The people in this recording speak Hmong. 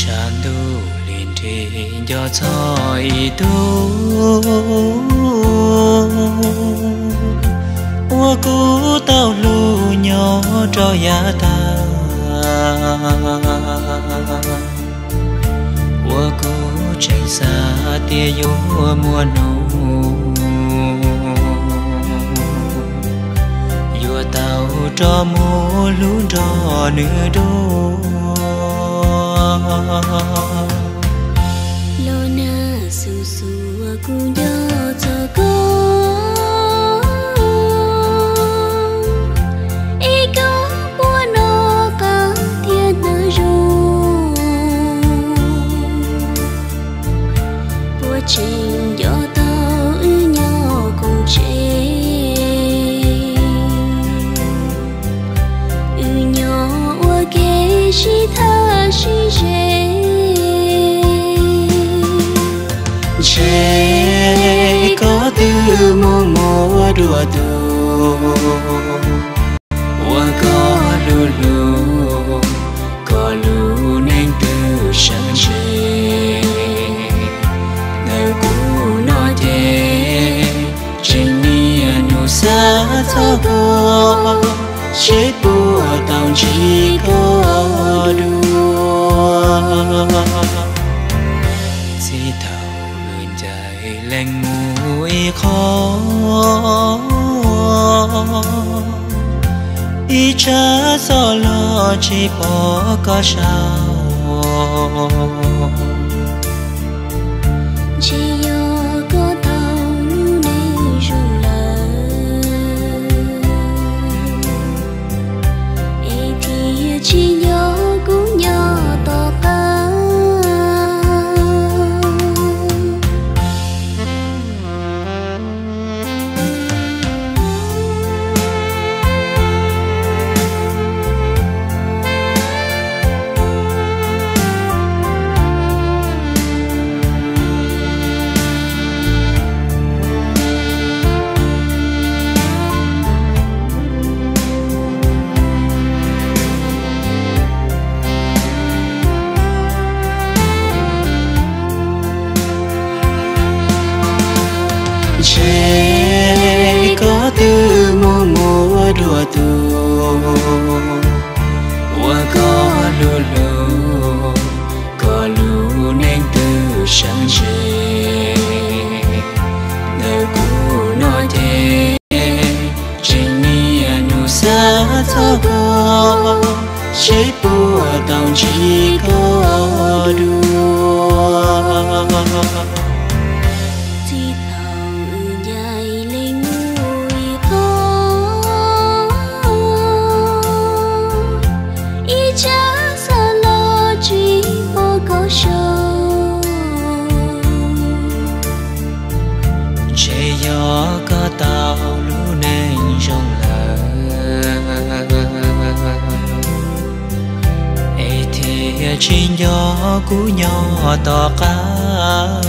Tshav ntuj li nrig nco txog ib tug uas kuv tau hlub nyob rau yav tag, uas kuv tseem xav tias yuav muaj hnub yuav tau rov mus hlub nrog nws dua. Los nag xus xus kuv nco txog koj, es koj puas noj qab thiab hnav zoo, puas tseem nco tau wb nyob koom tsev, wb nyob ua ke sib tham sib ze. Ntshe koj twb mus muaj dua tus uas koj hlub hlub, koj lub neej twb sawv ntshe. Ntawm kuv no ces tseem niaj hnub xav txog koj, seb puas tau ntsib koj dua. Txij thaum wb ncaim leej mus ib qho, ib tsam txoj los tsis pom koj saum. Ntshe yog koj tau lub neej zoo lawm, es thiaj tsis nco kuv nyob tom qab. Ntshe koj twb mus muaj dua tus uas koj hlub hlub, koj lub neej twb sawv ntshe. Ntawm kuv no ces tseem niaj hnub xav txog koj, seb puas tau ntsib koj dua. Txij thaum wb ncaim leej mus ib qho, ib tsam xav los tsis pom koj saum. Ntshe yog koj tau lub neej zoo lawm, es thiaj tsis nco kuv nyob tom qab.